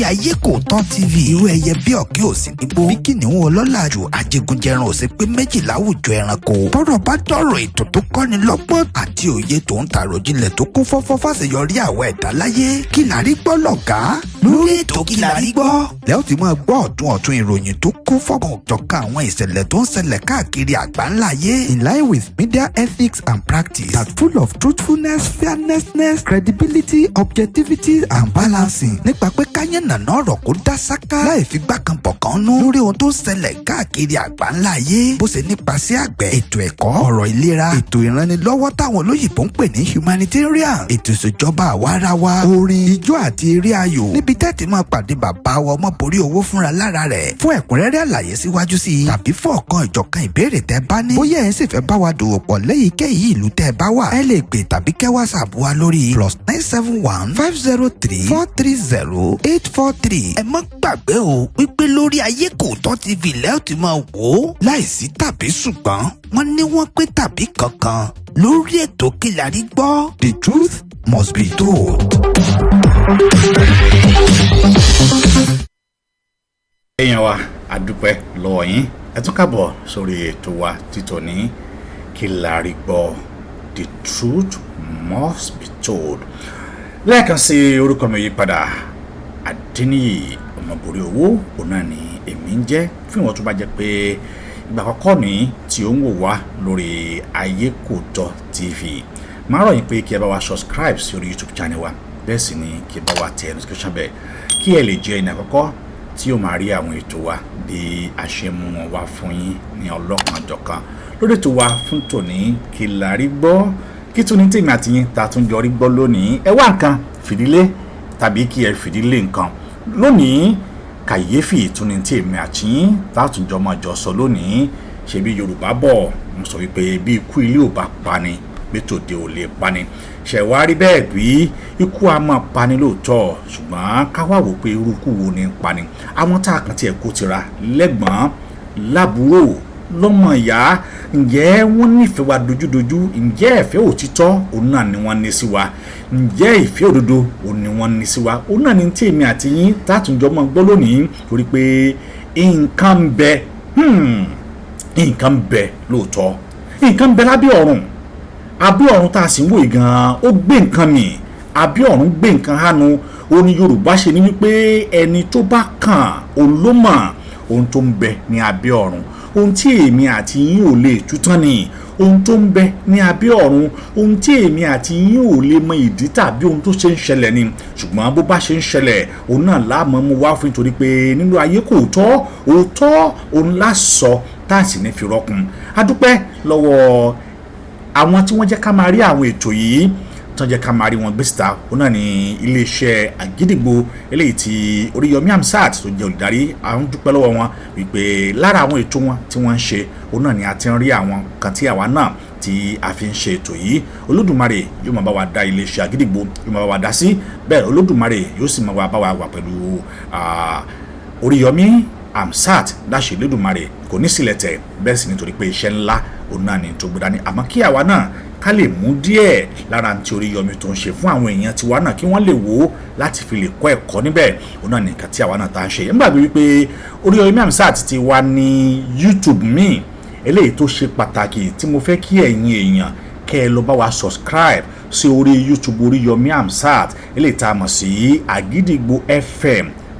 Lórí Ayé Kò Tọ́ TV. Irú ẹyẹ bí ọ̀kẹ́ ò sí nígbó, bí kìnìún ọlọ́làjù, ajégunjẹran ò sí pé méjì láwùjọ ẹranko. Bọ́rọ̀ bá dọ̀rọ̀, ètò tó kọ́ni lọ́gbọ́n àti òye tó ń tàròjinlẹ̀ tó kún fọ́fọ́ fàṣeyọrí àwọn ẹ̀dá láyé. Kí la rí gbọ́ lọ̀gá lórí ètò Kí la rí gbọ́ lẹ́ ó ti máa gbọ́ ọ̀tún ọ̀tún ìròyìn tó kún fọ́kàn ọ̀jọ̀kan, àwọn ìṣẹ̀lẹ̀ tó ń ṣẹlẹ̀ káàkiri àgbáńlá ayé, in line with media ethics and practice that full of truthfulness, fairness, credibility, objectivity and balancing, nípa pé káyé nàná ọ̀rọ̀ kó dá sáká láì fi gbá kan bọ̀ kan nú lórí ohun tó ń ṣẹlẹ̀ káàkiri àgbáńlá ayé, bó ṣe nípasẹ̀ àgbẹ̀, ètò ẹ̀kọ́, ọ̀rọ̀ ìlera, ètò ìrànlọ́wọ́ táwọn olóyìnbó ń pè ní humanitarian, ètò ìṣèjọba àwarawa, orin, ijó àti eré ayò, níbi tẹ́tí máa pàdé bàbá wa Ọmọborí Owó fúnra lára rẹ̀. Fún ẹ̀kúnrẹ́rẹ́ àlàyé síwájú sí i tàbí fún ọ̀kan ìjọ̀kan ìbéèrè tẹ́ bá ní, bóyá ẹ̀ ń sì fẹ́ bá wa dòwò pọ̀ léyìíkéyìí ìlú tẹ́ bá wà, ẹ lè pè tàbí kẹ́ WhatsApp wa lórí +971 503 430 843. Ẹ má gbàgbé o wípé lórí Ayé Kò Tọ́ TV lẹ́ẹ̀ tí máa wò ó láìsí tàbí ṣùgbọ́n, wọ́n ní wọ́n pé tàbí kankan lórí ètò Kí la rí gbọ́. The truth must be told. Èèyàn wa, àdúpẹ́ lọ́wọ́ yín. Ẹ tún káàbọ̀ sórí ètò wa títò ní Kí la rí gbọ́, the truth must be told. Lẹ́ẹ̀kan sí, orúkọ mi yí padà, Adéníyì Ọmọbórí Owó òun náà ni èmi ń jẹ́. Fún ìwọ̀n tó bá jẹ́ pé ìgbà àkọ́kọ́ ní tí ó ń wò wá lórí Ayé Kò Tọ́ TV, máa rọ̀ yín pé kí ẹ bá wa subscribe sí orí YouTube channel wa, bẹ́ẹ̀ sì ni kí ẹ bá wa tẹ notification bell kí ẹ lè jẹ́ ẹni àkọ́kọ́ tí ó máa rí àwọn ètò wa bí a ṣe mú wọn wá fún yín ní ọlọ́kan-ò-jọ̀kan. Lórí ètò wa fún tòní, Kí la rí gbọ́, kí tún ní tèmi àti yín ta tún jọ rí gbọ́ lónìí? Ẹ wá nǹkan fìdílé tàbí kí ẹ fìdílé nǹkan lónìí. Kàyéfì tún ní tèmi àti yín tá a tún jọ máa jọ sọ lónìí. Ṣebí Yorùbá bọ̀, mo sọ wípé bí ikú ilé ò bá pani, pé tòde ò lè pani. Ṣẹ̀wárí bẹ́ẹ̀ bí ikú a máa pani lóòótọ́, ṣùgbọ́n ká wá wò pé irú ikú wo ni ń pani àwọn tá a kàn tiẹ̀ kó tira lẹ́gbọ̀n, lábúrò, lọ́mọ ìyá. Ǹjẹ́ wọ́n nífẹ̀ẹ́ wa dojúdojú? Ǹjẹ́ ìfẹ́ òtítọ́ òun náà ni wọ́n ní sí wa? Ǹjẹ́ ìfẹ́ òdodo òun ni wọ́n ní sí wa? Òun náà ni tí èmi àti yín tátùnjọ́ mọ́ gbọ́ lónìí, torí pé nǹkan ń bẹ, nǹkan ń bẹ lóòótọ́, nǹkan ń bẹ lábẹ́ ọ̀run. Abẹ́ ọ̀run tá a sì ń wò yìí gan-an, ó gbé nǹkan mì, abẹ́ ọ̀run gbé nǹkan hánu. Ó ní Yorùbá ṣe ní wípé ẹni tó bá kàn òun ló mọ̀ ohun tó ń bẹ ní abẹ́ ọ̀run. Ohun tí èmi àti yín ò lè tú tán ni ohun tó ń bẹ ní abẹ́ ọ̀run, ohun tí èmi àti yín ò lè mọ ìdí tàbí ohun tó ṣe ń ṣẹlẹ̀ ni. Ṣùgbọ́n bó bá ṣe ń ṣẹlẹ̀, òun náà láàmú mú wá fún, nítorí pé nínú ayé kò tọ́, òótọ́ òun lá sọ tá a sì ní fi rọ́kun. A dúpẹ́ lọ́wọ́ àwọn tí wọ́n jẹ́ ká máa rí àwọn ètò yìí, tán jẹ́ ká máa rí wọn gbé síta. Òun náà ní iléeṣẹ́ Àgídìgbò, eléyìí tí Oríyọmí Hamzat tó jẹ́ olùdarí. À ń dúpẹ́ lọ́wọ́ wọn wípé lára àwọn ètò wọn tí wọ́n ń ṣe, òun náà ni a ti ń rí àwọn kan tí àwa náà tí a fi ń ṣe ètò yìí. Olódùmarè yóò máa bá wa dá iléeṣẹ́ Àgídìgbò, yóò máa bá wa dá sí bẹ́ẹ̀. Olódùmarè yóò sì máa bá wa wà pẹ̀lú Oríyọmí Hamzat láṣẹ Olódùmarè, kò ní sílẹ̀ tẹ̀ bẹ́ẹ̀ sì, nítorí pé iṣẹ́ ńlá òun náà ni tó gbé dání. Àmọ́ kí àwa náà ká lè mú díẹ̀ lára tí Oríyọmí tó ń ṣe fún àwọn èèyàn tiwa náà, kí wọ́n lè wò ó láti fi lè kọ́ ẹ̀kọ́ níbẹ̀, òun náà nìkan tí àwa náà tá a ṣe. Ń gbàgbé wípé Oríyọmí Hamzat ti wà ní YouTube míì, eléyìí tó ṣe pàtàkì tí mo fẹ́ kí ẹ̀yin èèyàn kẹ́ ẹ lọ bá wa subscribe sí orí YouTube Oríyọmí Hamzat, eléyìí tá a mọ̀ sí Àgídìgbò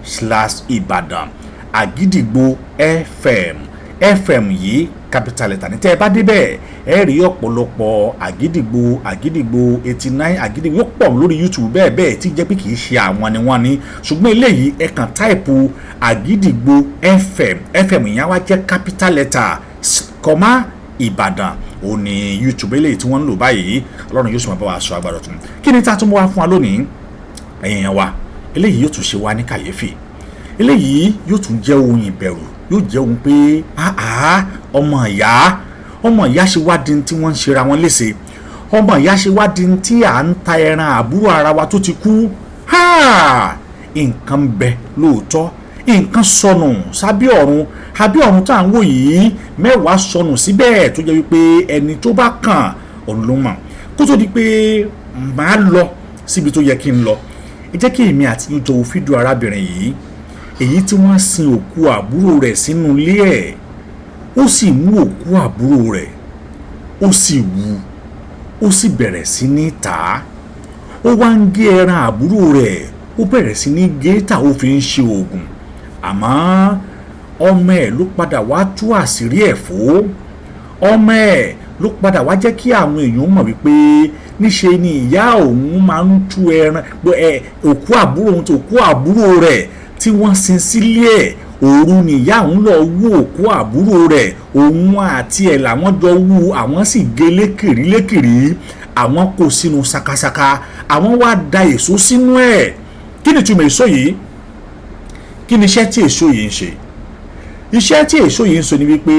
FM/Ìbàdàn. Àgídìgbò FM, FM yìí capital letter ní. Tẹ́ ẹ bá débẹ̀, ẹ rí ọ̀pọ̀lọpọ̀ Àgídìgbò, Àgídìgbò 89, Àgídìgbò yóò pọ̀ lórí YouTube bẹ́ẹ̀ bẹ́ẹ̀, tí jẹ́ pé kì í ṣe àwọn ni wọ́n ní. Ṣùgbọ́n eléyìí, ẹ kàn type Àgídìgbò FM, FM yẹn á wá jẹ́ capital letter, comma, Ìbàdàn. Ó ní YouTube eléyìí tí wọ́n ń lò báyìí. Ọlọ́run yóò sì máa bá wa sọ agbára tún. Kí ni tá a tún mú wá fún wa lónìí, ẹ̀yin wa? Eléyìí yóò tún ṣe wá ní kàyéfì, eléyìí yóò tún jẹ́ ohun ìbẹ̀rù, yóò jẹ́ ohun pé àá, ọmọ ìyá, ọmọ ìyá ṣe wá di tí wọ́n ń ṣera wọn léṣe, ọmọ ìyá ṣe wá di tí à ń ta ẹran àbúrò ara wa tó ti kú. Nǹkan ń bẹ lóòótọ́, nǹkan sọnù sábẹ́ ọ̀run. Abẹ́ ọ̀run tá à ń wò yìí, mẹ́wàá sọnù síbẹ̀ tó jẹ́ wípé ẹni tó bá kàn òun ló mọ̀. Kó tó di pé màá lọ síbi tó yẹ kí n lọ, Ẹ jẹ́ kí èmi àti yín jọ wo fídíò arábìnrin yìí, èyí tí wọ́n sin òkú àbúrò rẹ̀ sínú ilé ẹ̀. Ó sì mú òkú àbúrò rẹ̀, ó sì wú, ó sì bẹ̀rẹ̀ sí ní tà á. Ó wá ń gé ẹran àbúrò rẹ̀, ó bẹ̀rẹ̀ sí ní gé tà, ó fi ń ṣe oògùn. Àmọ́ ọmọ ẹ̀ ló padà wá tú àṣírí ẹ̀ fó. Ọmọ ẹ̀ ló padà wá jẹ́ kí àwọn èèyàn mọ̀ wípé níṣe ni ìyá òun máa ń tú ẹran òkú àbúrò òun tó òkú àbúrò rẹ̀ tí wọ́n sin sílé ẹ̀. Òru ni ìyá òun lọ wú òkú àbúrò rẹ̀, òun àti ẹ̀ làwọn jọ wú, àwọn sì gé lékìrí lékìrí, àwọn kó sínú sakasaka, àwọn wá da èso sínú ẹ̀. Kí ni ìtumọ̀ èso yìí? Kí ni iṣẹ́ tí èso yìí ń ṣe? Iṣẹ́ tí èso yìí ń sọ ni wípé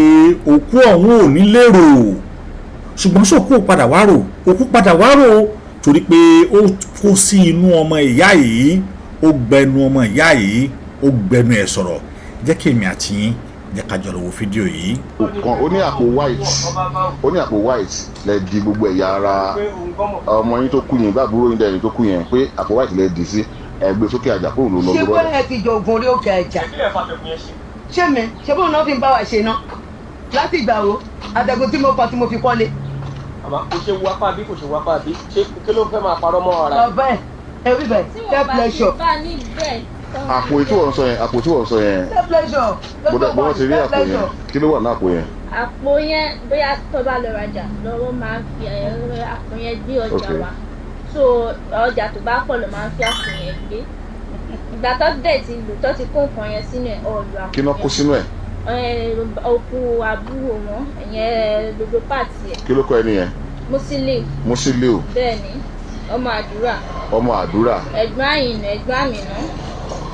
òkú ọ̀hún ò ní lérò, ṣùgbọ́n sòkú ò padà wá rò, òkú padà wá rò, torí pé ó kó sí inú ọmọ ìyá yìí, ó gbẹnu ọmọ ìyá yìí, ó gbẹnu ẹ̀ sọ̀rọ̀. Jẹ́ kí èmi àti yín jẹ́ ká jọ lọ wo fídíò yìí. Kan ó ní àpò white, ó ní àpò white lẹ di gbogbo ẹ̀yà ara ọmọ yín tó kú yẹn, gbàgbúrò yín dẹ̀yìn tó kú yẹn, pé àpò white lẹ dì sí ẹgbẹ́ sókè àjà kóun ló lọ Ṣé gbé bóyá bọ́lẹ̀. Ẹ ti jọ̀gùn orí òkè ẹja. Ṣé mi ṣé bóun náà fi ń bá wa ṣe ná láti ìgbà wo? Àtẹ̀gùn tí mo kọ tí mo fi kọ́lé. Àmọ́ kò ṣe wo apá bí, kò ṣe wo apá bí, ṣé kí ló fẹ́ máa parọ́ mọ́ ara ẹ̀? Bàbá ẹ ẹ rí bẹ́ẹ̀. Tí Tẹ́ wọ́n bá ti pleasure. bá níbẹ̀. Àpò tí wọ́n sọ yẹn, àpò tí wọ́n sọ yẹn, Tẹ́ pleasure. bọ́dọ̀ ti rí àpò yẹn, kí ló wà ní àpò yẹn? Àpò yẹn, bóyá tó bá lọ rajà lọ́wọ́, máa ń fi ẹ̀rọ àpò yẹn gbé ọjà wá. So ọjà tó bá pọ̀ ló máa ń fi àpò yẹn gbé. Ìgbà tó dẹ̀ ti lò, tó ti kó nǹkan yẹn sínú ẹ̀, ọ̀lù àpò Kí ló kó sínú ẹ̀? yẹn. Òkú àbúrò wọn, ìyẹn gbogbo part ẹ̀. Kí ló kọ ẹni yẹn? Musiliu. Musiliu. Bẹ́ẹ̀ ni, ọmọ Àdúrà. Ọmọ Àdúrà. Ẹ̀gbọ́n Àyìnà, ẹ̀gbọ́n Àmìnà.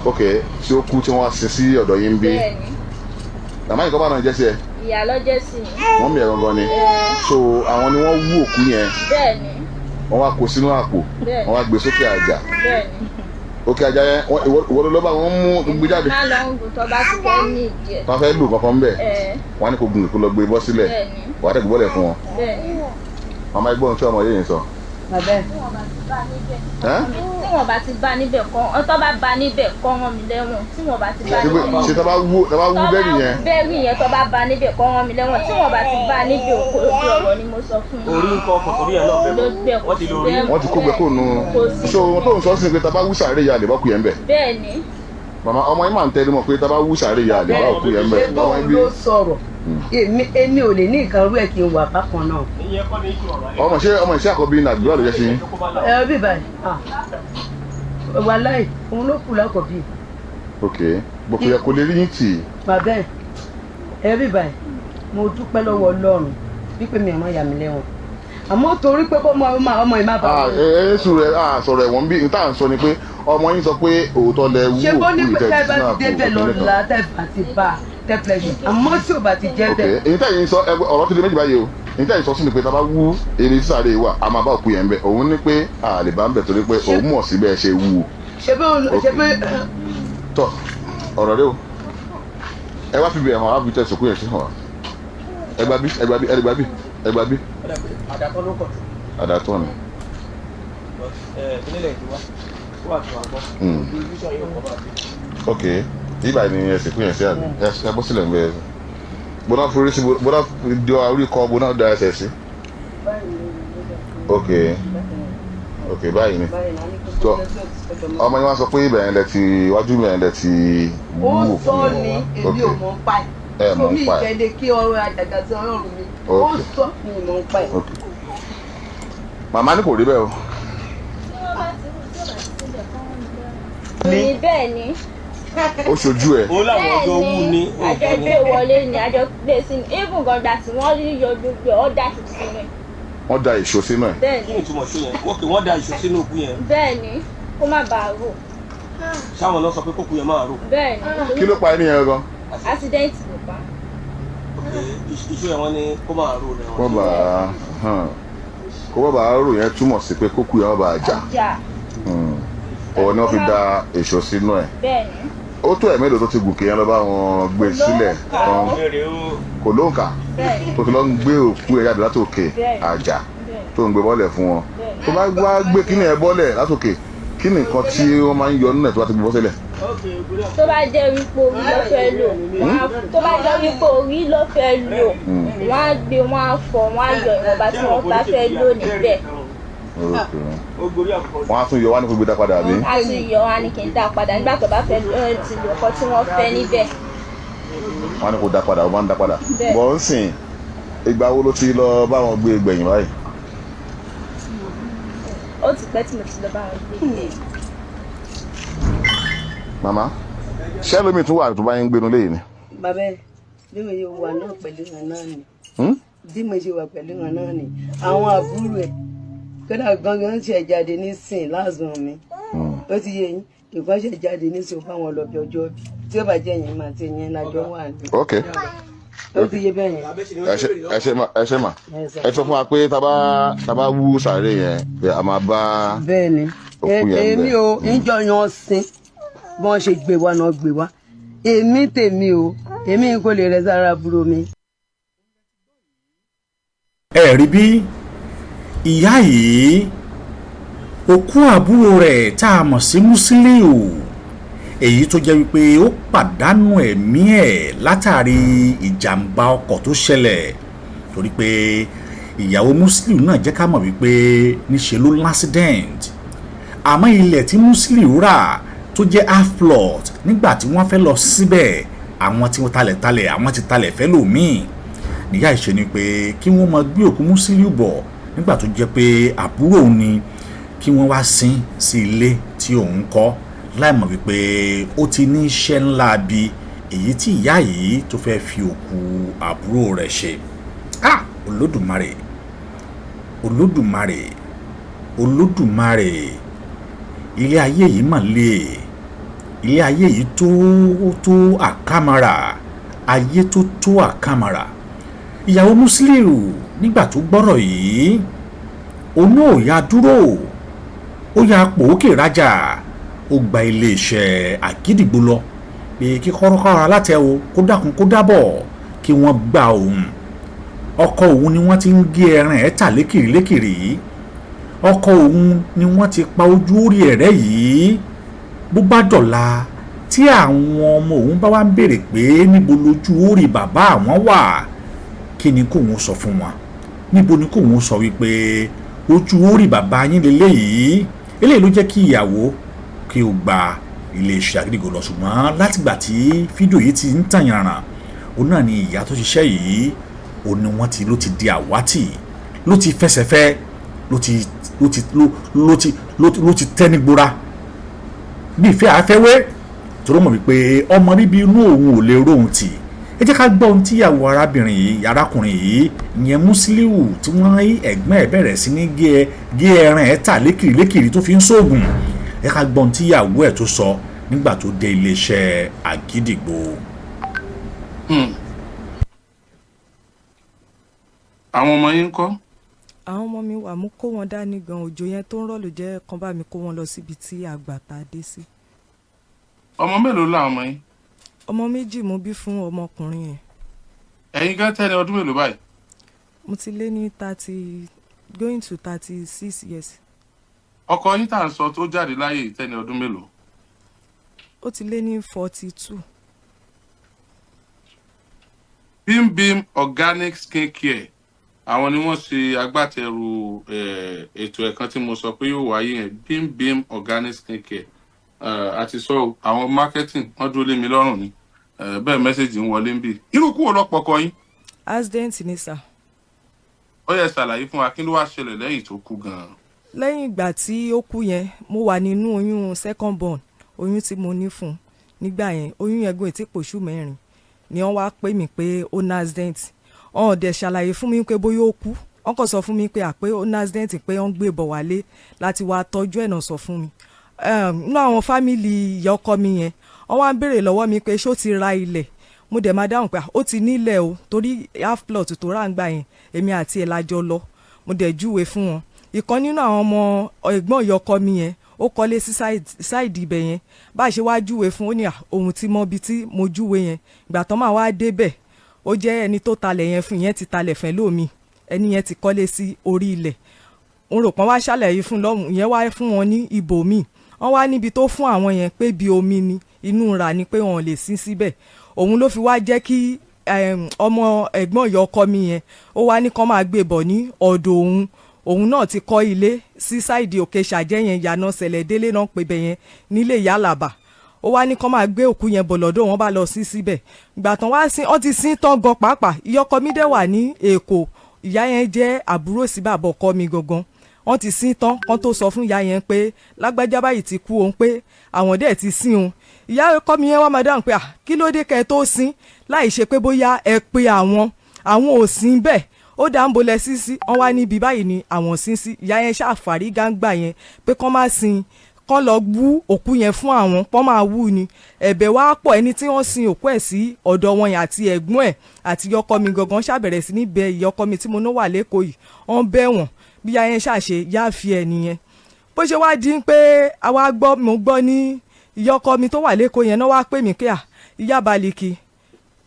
Ok, tí ó kú tí wọ́n wá sin sí ọ̀dọ̀ yín bí? Bẹ́ẹ̀ ni. Màmá yìí kọ́ bá náà jẹ́ sí ẹ? Ìyá lọ́jẹ́ sí mi. Wọ́n mi ẹ̀ gangan ni. So àwọn ni wọ́n wú òkú yẹn? Bẹ́ẹ̀ ni. Wọ́n wá kó sínú àpò? Bẹ́ẹ̀ ni. Wọ́n wá gbé sókè àjà? Bẹ́ẹ̀ ni. Òkè àjà yẹn, ìwọ ló lọ́ bá wọn mú gbé jáde? Má lọ ń gùn tó bá ti fẹ́ ní ìdí ẹ̀. Wọ́n fẹ́ lù kankan bẹ́ẹ̀? Ẹ̀. Wọ́n á ní kó gùn kó lọ gbé bọ́ sílẹ̀? Bẹ́ẹ̀ ni. Wọ́n á tẹ̀ gbé bọ́lẹ̀ fún wọn? Bẹ́ẹ̀ ni. Màmá, ẹgbọ́n tí ọmọ yẹn sọ. Bàbá ẹ. Tí wọ́n bá ti bá níbẹ̀ Ẹ́? Tí wọ́n bá ti bá níbẹ̀ kọ́ ọ, tó bá bá níbẹ̀ kọ́ rán mi lẹ́wọ̀n. Tí wọ́n bá ti bá Ṣé níbẹ̀. Ṣé tá bá wú Tó bá bẹ́ẹ̀rì yẹn? Bẹ́ẹ̀rì yẹn, tó bá bá níbẹ̀ kọ́ rán mi lẹ́wọ̀n. Tí wọ́n bá ti bá níbẹ̀, òkú ọ̀rọ̀ ni mo sọ fún yín. Orí nǹkan kò sórí ẹ̀ náà Ló bẹ́ẹ̀ gbẹ. Wọ́n ti lo orí. Wọ́n ti kó gbẹ kó nu. Kò sí. So ohun tó ń sọ sí ni pé tá bá wú sàárè ya, lè bá kú yẹn bẹ̀? Bẹ́ẹ̀ ni. Màmá, ọmọ yín máa ń tẹnu mọ́ pé tá bá wú sàárè ya, lè bá òkú yẹn bẹ̀. Ṣé Ọmọ bóun yín bí ló sọ̀rọ̀? Èmi ò lè ní nǹkan rú ẹ̀ kí n wà bákan náà. Ìyẹn kọ́ ni iṣu ọ̀rọ̀ ẹ̀. Ọmọ, ṣé ọmọ ìṣe àkọ́bí ní Àdúrà ló jẹ́ sí yín? Ẹ bí báyìí, ah, wàláì, òun ló kù lákọ̀bí. Ok, bó kò yẹ kó lè rí yín tì í. Bàbá ẹ ẹ bí báyìí, mo dúpẹ́ lọ́wọ́ Ọlọ́run wípé mi ò mọ ìyá mi lẹ́wọ̀n, àmọ́ torí pé kó mọ ọmọ ọmọ ìmá bá Ah, wọn. ẹ ẹ sùn rẹ, ah, sọ̀rọ̀ ẹ̀wọ̀n bí n tá à ń sọ ni pé ọmọ yín sọ pé òótọ́ lẹ wú Ṣé bó òkú ní pé ìtẹ̀ tẹ́ bá sínú ti àpò débẹ̀ òkú lọ́la, tẹ́ bá ti bá tẹ́ pleasure, àmọ́ tí ò bá ti jẹ́ Ok, bẹ́ẹ̀. èyí tẹ̀yìn sọ, ọ̀rọ̀ ti di méjì báyìí o. Èyí tẹ̀yìn sọ sí ni pé tá a bá wú eré sáré wa, a máa bá òkú yẹn bẹ̀. Òun ní pé a lè bá ń bẹ̀ torí pé òun mọ̀ sí bẹ́ẹ̀ ṣe wú o. Ṣé bó ṣe pé Tọ ọ̀rọ̀ rẹ o, ẹ wá fi bẹ̀ hàn, wá fi tẹ̀ sòkú yẹn sí hàn. Ẹ gba bí, ẹ gba bí, ẹ gba bí, ẹ gba bí. Àdàtọ́ ló kọ̀ tó. Àdàtọ̀ ni. Ìpínlẹ̀ èdè wa ó wà tó wà gbọ́. Olùsọ yóò kọ́ bá bí. Ok, ibà ni ẹ sìnkú yẹn sí, àbí? Ẹ bọ́ sílẹ̀ ń bẹ. Bọ́dá forí sí, bọ́dá di orí kọ, bọ́dá da ẹsẹ̀ sí. Ok, báyìí ni. Tọ ọmọ yẹn wá sọ pé ibẹ̀ yẹn lẹ ti iwájú, ibẹ̀ yẹn lẹ ti wú Ó òkú sọ yẹn. ni, èmi ò mọ̀ ń pa Ẹ ẹ̀. mọ̀ ń Mi pa ẹ̀. ìjẹ́lẹ̀ kí ọrọ̀ àjàgà sí ọlọ́run mi. Ó sọ mi mọ̀ ń pa ẹ̀. Ok, màmá ní kò rí bẹ́ẹ̀ o. Tí wọ́n bá ti tí ó bá ti síbẹ̀ kọ́ rán mi lẹ́wọ̀n. Ní bẹ́ẹ̀ ni. Ó ṣojú ẹ? Ó láwọn ọjọ́ wú ní Àjọ gbé wọlé ni, àjọ gbé sínú. Even gan gbà tí wọ́n yọ gbogbo ẹ̀, ọ́ dà sí sínú ẹ̀. Wọ́n da èso sínú ẹ̀? Bẹ́ẹ̀ Kí ni. ni ìtumọ̀ ṣó yẹn? Wọ́n kì wọ́n da ìṣó sínú òkú yẹn? Bẹ́ẹ̀ ni, kó má bàa rò. Ṣáwọn náà sọ pé kókú yẹn máa rò? Bẹ́ẹ̀ ni. Kí ló pa ẹni yẹn gan? Accident ló pa. Ok, ìṣó yẹn, wọ́n ní kó máa rò rẹ̀. Kó bá a kó bá a rò yẹn túmọ̀ sí pé kókú yẹn má bàa jà. Jà. Òun ni wọ́n fi da èso sínú ẹ̀? Bẹ́ẹ̀ ni. Ó tó ẹ̀ mélòó tó ti gòkè yẹn lọ bá wọn gbé sílẹ̀ tán? Béèrè o. Kò lóǹkà. Bẹ́ẹ̀ ni. Tó ti lọ ń gbé òkú ẹ̀ jáde látòkè Bẹ́ẹ̀. àjà Bẹ́ẹ̀. tó ń gbé bọ́lẹ̀ fún wọn? Bẹ́ẹ̀. Tó bá wá gbé kíní ẹ̀ bọ́lẹ̀ látòkè, Kí ni nǹkan tí wọ́n máa ń yọ nínú ẹ̀ tó bá ti gbé bọ́ sílẹ̀? Tó bá jẹ́ wípé orí ló fẹ́ lò, tó bá jẹ́ wípé orí ló fẹ́ lò, wọ́n á gbé, wọ́n á fọ̀, wọ́n á yọ ìwọ̀nba tí wọ́n bá fẹ́ lò níbẹ̀. Wọ́n á tún yọ wá ní kó gbé dá padà, àbí? Á tún yọ, wọ́n á ní kí n dá padà nígbà tó bá fẹ́ ti lò ọkọ tí wọ́n fẹ́ níbẹ̀. Wọ́n á ní kó dá padà, wọ́n máa ń dá padà. Bẹ́ẹ̀. Bọ̀ ń sìn, ìgbà wo ló ti lọ bá wọn gbé gbẹ̀yìn báyìí? Ó ti pẹ́ tí mo ti lọ bá wọn gbé. Màmá, ṣé ẹlòmíì tún wà tó bá yín gbénu léyìí ni? Bàbá ẹ, bí mo ṣe wà náà pẹ̀lú wọn náà ni. Bí mo ṣe wà pẹ̀lú wọn náà ni. Àwọn àbúrò ẹ̀ kódà gangan ṣe jáde nísìn lásán mi. Ó ti yé yín, ìkan ṣe jáde nísìn, ó bá wọn lọ bí ọjọ́ bí tí ó bá jẹ́ yín máa ti yẹn lájọ wà ní. Ó ti yé bẹ́ẹ̀ yẹn. Ẹ ṣe mà, ẹ ṣe mà. Ẹ sọ fún wa pé tá bá wú sàárè yẹn, pé a máa bá Bẹ́ẹ̀ ni. òkú yẹn Èmi bẹ̀. ò ń jọ yan sin bí wọ́n ṣe gbé wa náà gbé wa. Èmi tèmi o, èmi kò lè rẹ sára àbúrò mi. Ẹ rí bí ìyá yìí, òkú àbúrò rẹ̀ tá a mọ̀ sí Musiliu, èyí tó jẹ́ wípé ó pàdánù ẹ̀mí ẹ̀ látàrí ìjàmbá ọkọ̀ tó ṣẹlẹ̀, torí pé ìyàwó Musiliu náà jẹ́ ká mọ̀ wípé níṣe ló l'accident. Àmọ́ ilẹ̀ tí Musiliu rà tó jẹ́ half plot, nígbà tí wọ́n fẹ́ lọ síbẹ̀, àwọn tí wọ́n talẹ̀ talẹ̀, àwọn ti talẹ̀ fẹ́ lòmíì. Níyà ìṣe ni pé kí wọ́n máa gbé òkú Musiliu bọ̀ nígbà tó jẹ́ pé àbúrò òun ni, kí wọ́n wá sin sí ilé tí òun kọ́, láì mọ̀ wípé ó ti ní iṣẹ́ ńlá bí èyí tí ìyá yìí tó fẹ́ fi òkú àbúrò rẹ̀ ṣe. Ah, Olódùmarè, Olódùmarè, Olódùmarè, ilé ayé yìí mà le. Ilé ayé yìí tó tó àkàmàrà, ayé tó tó àkàmàrà. Ìyàwó Musiliu, nígbà tó gbọ́rọ̀ yìí, òun náà ò ya dúró, ó ya pòókè rájà, ó gba iléeṣẹ́ Àgídìgbò lọ pé kí kọ́rọ́kọ́rọ́ alátẹ o, kó dákun kó dábọ̀, kí wọ́n gba òun. Ọkọ òun ni wọ́n ti ń gé ẹran ẹ̀ tà lékiri lékiri, ọkọ òun ni wọ́n ti pa ojú orí ẹ̀rẹ́ yìí. Bó bá dọ̀la tí àwọn ọmọ òun bá wá ń béèrè pé níbo lójú orí bàbá àwọn wà, kí ni kóun sọ fún wọn? Níbo ni kóun sọ wípé ojú orí bàbá yín lélẹ́yìí? Eléyìí ló jẹ́ kí ìyàwó kí ó gba iléeṣẹ́ Àgídìgbò lọ. Ṣùgbọ́n látìgbà tí fídíò yìí ti ń tàn yànràn, òun náà ni ìyá tó ṣiṣẹ́ yìí, òun ni wọ́n ti ló ti di àwátì, ló ti fẹsẹ̀ fẹ́, ló ti tẹ́ ní gbóra bí ìfẹ́ àfẹ́wé, tó ló mọ̀ wípé ọmọ bíbí inú òun ò lè róhun tì. Ẹ jẹ́ ká gbọ́ ohun tíyàwó arábìnrin yìí, arákùnrin yìí, ìyẹn Musiliu, tí wọ́n rí ẹ̀gbọ́n ẹ̀ bẹ̀rẹ̀ sí ní gé ẹran ẹ̀ tà lékiri lékiri tó fi ń sóògùn. Ẹ ká gbọ́ ohun tíyàwó ẹ̀ tó sọ nígbà tó dé iléeṣẹ́ Àgídìgbò. Àwọn ọmọ yín ńkọ́? Àwọn ọmọ mi wà, mú kó wọn dání gan. Òjò yẹn tó ń rọ̀ ló jẹ́ kán bá mi kó wọn lọ síbi tí àgbà tá a dé sí. Ọmọ mélòó làwọn ọmọ yín? Ọmọ 2 mo bí fún ọmọkùnrin yẹn. Ẹ̀yin gan tẹ́ni ọdún mélòó báyìí? Mo ti lé ní 30, going to 36 years. Ọkọ yín tá à ń sọ tó jáde láyé yìí tẹ́ni ọdún mélòó? Ó ti lé ní 42. Bim Bim Organic Skin Care, àwọn ni wọ́n ṣe agbátẹrù ètò ẹ̀kan tí mo sọ pé yóò wáyé yẹn. Bim Bim Organic Skin Care, àti sọ àwọn marketing wọ́n dúró lé mi lọ́rùn ni. Bẹ́ẹ̀ message ń wọlé ń bì. Irú kú wo lọ́pọ̀ ọkọ yín? Accident ni, sir. Ó yẹ ṣàlàyé fún wa, kí ló wá ṣẹlẹ̀ lẹ́yìn tó kú gan-an? Lẹ́yìn ìgbà tí ó kú yẹn, mo wà nínú oyún second born, oyún tí mo ní fún un nígbà yẹn. Oyún yẹn gùn ètí pòṣù 4 ni wọ́n wá pè mí pé ó ní accident. Wọ́n ò dẹ̀ ṣàlàyé fún mi pé bóyá ó kú. Wọ́n kàn sọ fún mi pé àpé ó ní accident, pé wọ́n gbé bọ̀ wálé láti wá tọ́jú ẹ̀ náà. Sọ fún mi, nínú àwọn family ìyá ọkọ mi yẹn, wọ́n wá ń béèrè lọ́wọ́ mi pé ṣó ti ra ilẹ̀. Mo dẹ̀ máa dáhùn pé ó ti nílẹ̀ o, torí half plot tó rà ń gbà yẹn, èmi àti ẹ̀ la jọ lọ, mo dẹ̀ júwe fún wọn. Ìkan nínú àwọn ọmọ ẹ̀gbọ́n ìyá ọkọ mi yẹn, ó kọ́lé sí side ibẹ̀ yẹn. Bá a ṣe wá júwe fún ó ní ohun tí mo bi tí mo júwe yẹn. Ìgbà tán máa wá débẹ̀, ó jẹ́ ẹni tó talẹ̀ yẹn fún yẹn ti talẹ̀ fẹ́ lómi, ẹni yẹn ti kọ́lé sí orí ilẹ̀. N rò pọ́n wá ṣàlàyé fún lọ́hùn yẹn, wá fún wọn ní ibòmíì. Wọ́n wá níbi tó fún àwọn yẹn pé bí omi ni inú ra ni, pé wọn ò lè sin síbẹ̀. Òun ló fi wá jẹ́ kí ọmọ ẹ̀gbọ́n ìyá ọkọ mi yẹn, ó wá ní kán máa gbé bọ̀ ní ọ̀dọ̀ òun. Òun náà ti kọ́ ilé sí side Òkè Ṣàjẹ́ yẹn, yànà sẹ̀lẹ̀ délé náà pé bẹ̀ yẹn nílé Ìyá Àlàbà. Ó wá ní kán máa gbé òkú yẹn bọ̀ lọ́dọ̀ wọn, bá lọ sí síbẹ̀. Ìgbà tán wá sí, wọ́n ti sin tán gan pàápàá. Ìyá ọkọ mi dẹ̀ wà ní Èkó. Ìyá yẹn jẹ́ àbúrò sí bàbá ọkọ mi gangan. Wọ́n ti sin tán kán tó sọ fún ìyá yẹn pé lágbájá báyìí ti kú òun, pé àwọn dẹ̀ ti sin òun. Ìyá ọkọ mi yẹn wá máa dáhùn pé, "À, kí ló dé kẹ́ ẹ tó sin láì ṣe pé bóyá ẹ pe àwọn? Àwọn ò sin bẹ́ẹ̀." Ó dá ń bolẹ̀ sí sí. Wọ́n wá níbi báyìí ni àwọn sin sí. Ìyá yẹn ṣàfàrí gáǹgbà yẹn pé kán má sin, kán lọ wú òkú yẹn fún àwọn, pọ́n máa wú ni. Ẹ̀bẹ̀ wá pọ̀. Ẹni tí wọ́n sin òkú ẹ̀ sí ọ̀dọ̀ wọn yẹn àti ẹ̀gbọ́n ẹ̀ àti ìyọkọ mi gangan ṣàbẹ̀rẹ̀ sí ní bẹ ìyọkọ mi tí mo ní wà lẹ́kọ̀ọ́ yìí. Wọ́n bẹ̀ wọ́n. Bí ìyá yẹn ṣàṣe yáfi ẹ̀ nìyẹn. Bó ṣe wá di pé àwa gbọ́, mo gbọ́ ní ìyọkọ mi tó wà lẹ́kọ̀ọ́ yẹn náà wá pè mí pé, "À, ìyá Baliki,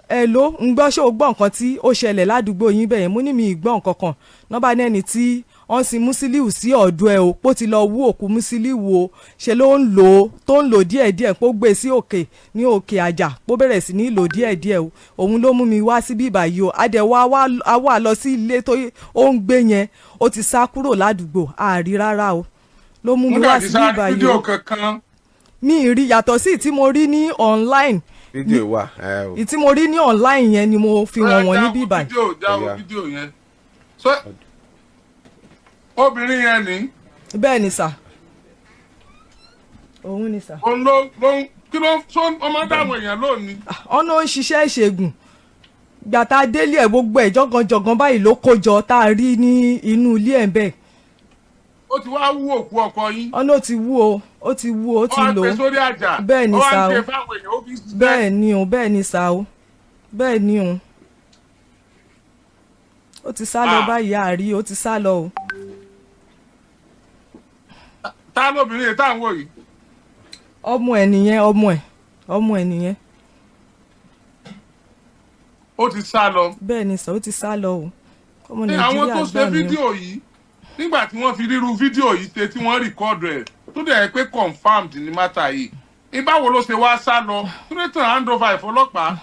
ẹ ló ń gbọ́, ṣé o gbọ́ nǹkan tí ó ṣẹlẹ̀ ládùúgbò yín bẹ̀yẹn?" Mo ní mi ì gbọ́ nǹkan kan. Nọ́bà náà ni tí wọ́n sin Musiliu sí ọ̀dọ̀ ẹ̀ o, pó ti lọ wú òkú Musiliu o, ṣe ló ń lò ó, tó ń lò díẹ̀díẹ̀, pó gbé sí òkè ní òkè àjà, pó bẹ̀rẹ̀ sí ní lò díẹ̀díẹ̀ o. Òun ló mú mi wá síbí ìbàyí o. Adẹ̀wà wà lọ sí ilé tó ó ń gbé yẹn, ó ti sá kúrò ládùúgbò, àárí rárá o. Ló mú mi wá síbí ìbàyí fídíò o. Kankan. Mi ì rí, yàtọ̀ sí tí mo rí ní online. Fídíò wà ẹ o. Ìtí mo rí ní online yẹn ni mo fi wọ̀n wọ̀n níbí ìbàyí. Fídíò jáwọ́. Ó yá. Fídíò yẹn, so obìnrin yẹn ní? Bẹ́ẹ̀ ni sà, òun ni sà. Òun ló ń kí ló ń sọ ọmọ dáwọn èèyàn lónìí? Ọ̀nà ó ń ṣiṣẹ́ ìṣègùn. Gbàtà délé ẹ̀, gbogbo ẹ̀ jọ̀gànjọ̀gàn báyìí ló kó jọ tá a rí ní inú ilé ẹ̀ bẹ́ẹ̀. Ó ti wá wú òkú ọkọ yín? Ọ̀nà ó ti wú o, ó ti wú o, ó ti Ó wá lò gbé ó. Sórí àjà? Bẹ́ẹ̀ ni Ó wá sà ń o. ṣe fáwọn èèyàn, ó fi ń ṣiṣẹ́? Bẹ́ẹ̀ ni o, bẹ́ẹ̀ ni sà o, bẹ́ẹ̀ ni o. Ó ti sá lọ. Ah. Báyìí àárí, ó ti sá lọ o. Ta lóbìnrin yìí tá à ń wò yìí? Ọmọ ẹ̀ nìyẹn, ọmọ ẹ̀, ọmọ ẹ̀ nìyẹn. Ó ti sá lọ? Bẹ́ẹ̀ ni sà, ó ti sá lọ o. Ọmọ Ní àwọn Nàìjíríà tó ṣe gbà mí o. fídíò yìí, nígbà tí wọ́n fi ríru fídíò yìí ṣe, tí wọ́n record ẹ̀, tó dẹ̀ yẹ pé confirmed ní matter yìí, ìbáwo ló ṣe wá sá lọ tó dé tàn hand over ìfọlọ́pàá?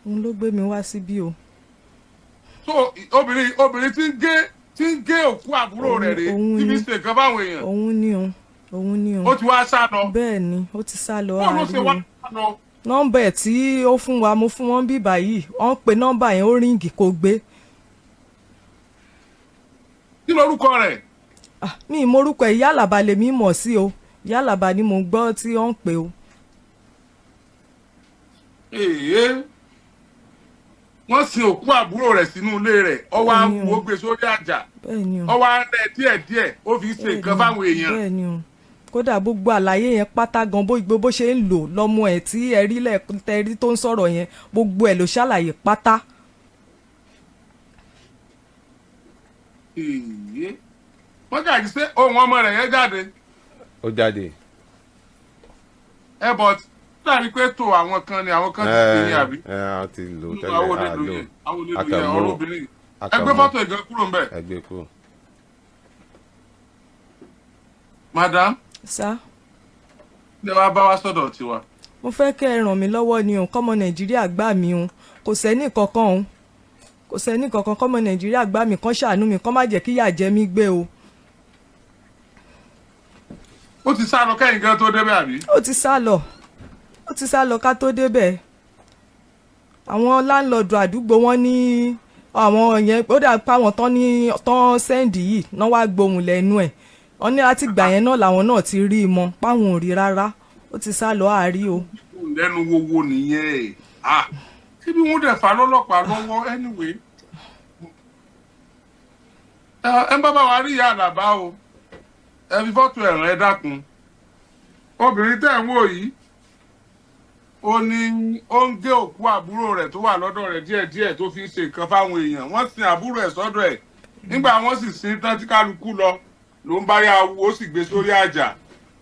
Òun ló gbé mi wá síbí o. So obìnrin tí ń gé òkú àbúrò rẹ̀ rèé Òun tí fi ni. ṣe nǹkan fáwọn èèyàn? Òun ni o, òun ni o. Ó ti wá sá lọ? Bẹ́ẹ̀ ni, ó ti sá lọ. Báwo ló ṣe Àárí wá o. sá lọ? Nọ́mbà ẹ̀ tí ó fún wa, mo fún wọn bí báyìí, wọ́n pe nọ́mbà yẹn, ó ring, kò gbé. Kí lorúkọ rẹ̀? Ah, mi ì morúkọ ẹ̀. Ìyá Àlàbà lèmi mọ̀ sí o. Ìyá Àlàbà ni mo gbọ́ tí wọ́n ń pè o. Èyí, wọ́n sin òkú àbúrò rẹ̀ sínú ilé rẹ̀, ọwọ́ á Bẹ́ẹ̀ni o. wú, ó gbé sórí àjà. Bẹ́ẹ̀ ni o. Ọwọ́ á rẹ̀ díẹ̀díẹ̀, ó fi ṣe nǹkan fáwọn èèyàn. Bẹ́ẹ̀ ni o. Kódà gbogbo àlàyé yẹn pátá gan, bó ṣe ń lò lọ́mọ ẹ̀ tí ẹ rí lẹ́ẹ̀tẹ́ tó ń sọ̀rọ̀ yẹn, gbogbo ẹ̀ ló ṣàlàyé pátá. Èyí, wọ́n gàgí sí ohun ọmọ rẹ̀ yẹn jáde? Ó jáde. Ẹ bọ̀ dàbí pé tó àwọn kan ni àwọn kan ti ṣe ní àbí? Ẹ a ti lò Nínú tẹ́lẹ̀. àwọn A onílù lò yẹn, àwọn onílù yẹn, Akànmú. ọ̀rọ̀ obìnrin yìí. Ẹ gbé Akànmú. fọ́tò ìgan kúrò ńbẹ̀. Ẹ gbé kúrò. Madam, Sá. Ẹ wá bá wa sọ̀dọ̀ tiwa. Mo fẹ́ kẹ́ ẹ ràn mí lọ́wọ́ ni o, kọ́mọ Nàìjíríà gbà mí o. Kò sẹ́ni kankan o, kò sẹ́ni kankan. Kọ́mọ Nàìjíríà gbà mí, kán ṣàánú mi, kán má jẹ́ kíyà jẹ mí gbé o. Ó ti sá lọ kẹ́yìn gan tó débẹ̀, àbí? Ó ti sá lọ, ó ti sá lọ ká tó débẹ̀. Àwọn landlord àdúgbò wọn ní àwọn yẹn, ó dà pé àwọn tán ní tán send yìí náà wá gbohùn lẹ́nu ẹ̀. Wọ́n ní láti gbà yẹn náà làwọn náà ti rí i mọ́ páwọn ò rí rárá. Ó ti sá lọ, àárí o. Lẹ́nu wowo nìyẹn ẹ̀, ah, síbi wọn dẹ̀ fà lọ́lọ́pàá lọ́wọ́. Anyway, ẹ ń bá bá wa rí ìyá Àlàbá o, ẹ fi fọ́tò ẹ̀ràn, ẹ dákun. Obìnrin tẹ́ ń wò yìí, ó ní ó ń gé òkú àbúrò rẹ̀ tó wà lọ́dọ̀ rẹ̀ díẹ̀díẹ̀, tó fi ń ṣe nǹkan fáwọn èèyàn. Wọ́n sin àbúrò ẹ̀ sọ́dọ̀ ẹ̀. Nígbà wọ́n sì sin tán tí kálukú lọ, ló ń bá yà wú, ó sì gbé sórí àjà,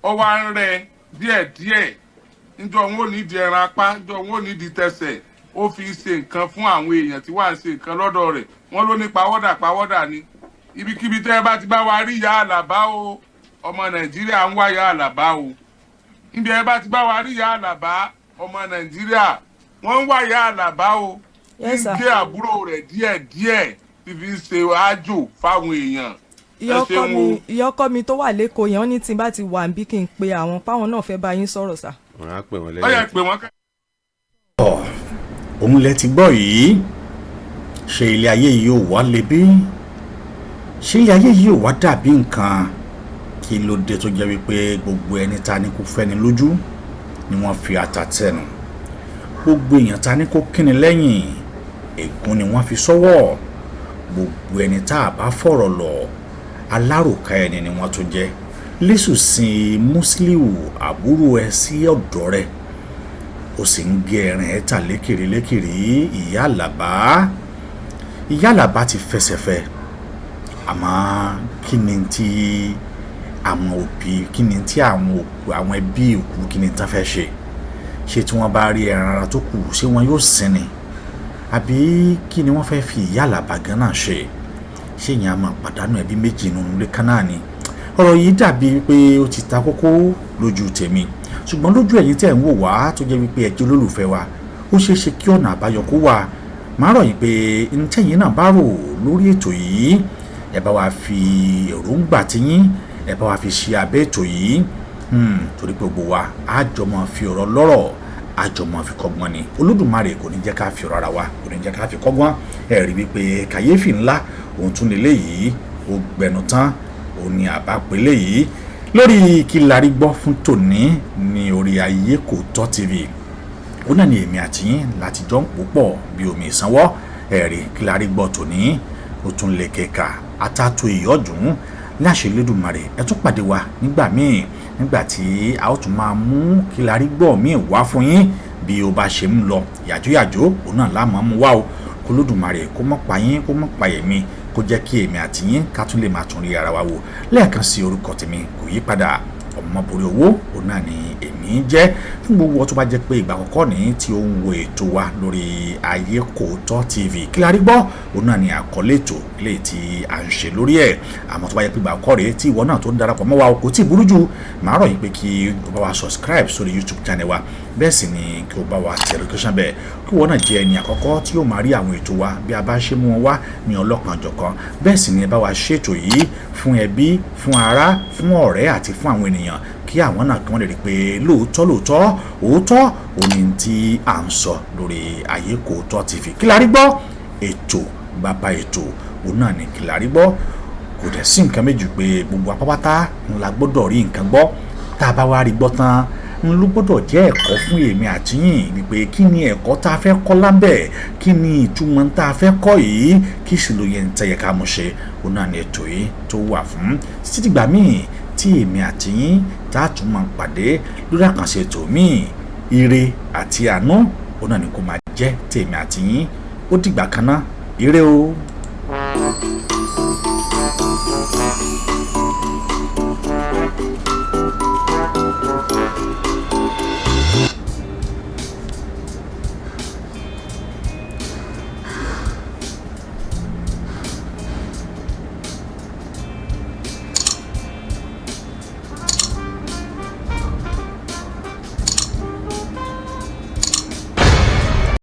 ó wá ń rẹ díẹ̀díẹ̀. Níjọ́ wọn ò ní di ẹran apá, níjọ́ wọn ò ní di tẹsẹ̀, ó fi ń ṣe nǹkan fún àwọn èèyàn tí wàá ń ṣe nǹkan lọ́dọ̀ rẹ̀. Wọ́n ló ní pawọ́dà pawọ́dà ni. Ibikíbi tẹ́ ẹ bá ti bá wa rí ìyá Àlàbá o. Ọmọ Nàìjíríà ń wá Ìyá Àlàbá o. Níbi ẹ bá ti bá wa rí Ìyá Àlàbá, ọmọ Nàìjíríà, wọ́n ń wá Ìyá Àlàbá o. Yes, Ń sir. gé àbúrò rẹ̀ díẹ̀díẹ̀ tí fi ń ṣe ájò fáwọn èèyàn. Ẹ Ìyá ọkọ ṣeun mi, o. ìyá ọkọ mi tó wà lẹ́kọ̀ọ́ yẹn, wọ́n ní tí n bá ti wà níbí, kí n pe àwọn, páwọn náà fẹ́ bá yín sọ̀rọ̀, sir. Wọ́n á pè wọ́n Ó yẹ lẹ́yìn. pé wọ́n kẹ́. Ọ̀ òun lẹ ti gbọ́ yìí. Ṣé ilé ayé yìí ò wá le bí? Ṣé ilé ayé yìí ò wá dàbí nǹkan? Kí ló dé tó jẹ́ wípé gbogbo ẹni ta ni kò fẹ́ni lójú ni wọ́n fi ata tẹnu? Gbogbo èèyàn ta ni kò kíni lẹ́yìn, ègún ni wọ́n fi sọ́wọ́. Gbogbo ẹni tá a bá fọ̀rọ̀ lọ, aláròká ẹni ni wọ́n tún jẹ́. Lẹ́sù sin Musiliu àbúrò ẹ sí ọ̀dọ̀ rẹ̀, ó sì ń gé ẹran ẹ̀ tà lékèrè lékèrè. Ìyá Àlàbá, Ìyá Àlàbá ti fẹsẹ̀ fẹ́. Àmọ́ kí ni tí àwọn òbí, kí ni tí àwọn òkú, àwọn ẹbí òkú, kí ni tán fẹ́ ṣe? Ṣé tí wọ́n bá rí ẹran ara tó kù, ṣé wọn yóò sin ni, àbí kí ni wọ́n fẹ́ fi Ìyá Àlàbá gan náà ṣe? Ṣé ìyẹn á máa pàdánù ẹbí méjì nínú ilé kan náà ni? Ọ̀rọ̀ yìí dàbí pé ó ti ta kókó lójú tèmi, ṣùgbọ́n lójú ẹ̀yin tẹ̀ ń wò wá, tó jẹ́ wípé ẹ jẹ́ olólùfẹ́ wa, ó ṣeé ṣe kí ọ̀nà àbáyọ kó wà. Màá rọ̀ yín pé ntẹ̀yin náà bá rò lórí ètò yìí, ẹ bá wa fi èròǹgbà tiyín, ẹ bá wa fi ṣe abẹ́ ètò yìí, torí pé gbogbo wa á jọ máa fi ọ̀rọ̀ lọ́rọ̀, á jọ máa fi kọ́gbọ́n ni. Olódùmarè kò ní jẹ́ ká fi ọ̀rọ̀ ara wa, kò ní jẹ́ ká fi kọ́gbọ́n. Ẹ rí wípé kàyéfì ńlá òun tún lélẹ̀ yìí, ó gbẹnu tán. Òun ni àbá pélé yìí lórí Kí La Rí Gbọ́ fún tòní ní orí Ayé Kò Tọ́ TV. Ó náà ni èmi àti yín láti jọ ń pò pọ̀ bí omi ìsanwó. Ẹ̀rí Kí La Rí Gbọ́ tòní, ó tún lè kẹ̀ka àtàtò ìyọ́dún láṣẹ Lédùmarè. Ẹ tún pàdé wa nígbà míì, nígbà tí a ó tún máa mú Kí La Rí Gbọ́ míì wá fún yín bí ó bá ṣe ń lọ yàjóyàjó. Òun náà láàmú mú wá o. Kó Lódùmarè kó mọ̀ pa yín, kó mọ̀ pa èmi, kó jẹ́ kí èmi àti yín ká tún lè máa tún rí ara wa wò lẹ́ẹ̀kan sí. Orúkọ tèmi kò yí padà, Ọmọbùrẹ́ Owó òun náà ni èmi jẹ́. Fún gbogbo ọ tó bá jẹ́ pé ìgbà àkọ́kọ́ ní tí ó ń wo ètò wa lórí Ayé Kò Tọ́ TV, Kí La Rí Gbọ́ òun náà ni àkọlé ètò eléyìí tí à ń ṣe lórí ẹ̀. Àmọ́ tó bá yẹ pé ìgbà àkọ́kọ́ rèé tí ìwọ náà tó ń darapọ̀ mọ́ wa, kò tí ì burú jù, màá rọ̀ yín pé kí o bá wa subscribe sórí YouTube channel wa, bẹ́ẹ̀ sì ni kí o bá wa tẹ notification bẹ́ẹ̀, kí ìwọ náà jẹ́ ẹni àkọ́kọ́ tí yóò máa rí àwọn ètò wa bí a bá ṣe mú wọn wá ní ọlọ́kan ọ̀jọ̀kan. Bẹ́ẹ̀ sì ni ẹ bá wa ṣètò yìí fún ẹbí, fún ará, fún ọ̀rẹ́ àti fún àwọn ènìyàn, kí àwọn náà kí wọ́n lè rí i pé lóòótọ́ lóòótọ́, òótọ́ òní tí à ń sọ lórí Ayé Kò Tọ́ TV. Kí La Rí Gbọ́, ètò bàbá ètò òun náà ní Kí La Rí Gbọ́. Kò dẹ̀ sí nǹkan méjì pé gbogbo apápátá ń la gbọ́dọ̀ rí nǹkan gbọ́. Tá a bá wá rí gbọ́ tán, ń ló gbọ́dọ̀ jẹ́ ẹ̀kọ́ fún èmi àti yín, wípé kí ni ẹ̀kọ́ tá a fẹ́ kọ́ lábẹ́, kí ni ìtumọ̀ tá a fẹ́ kọ́ yìí, kí sì ló yẹ ń tẹ́yẹ ká mú ṣe. Òun náà ni ètò yìí tó wà fún. Títí dìgbà míì tí èmi àti yín tá a tún máa pàdé lórí àkànṣe ètò míì, ire àti àánú òun náà ni kó máa jẹ́ tèmi àti yín. Ó dìgbà kan náà, ire o.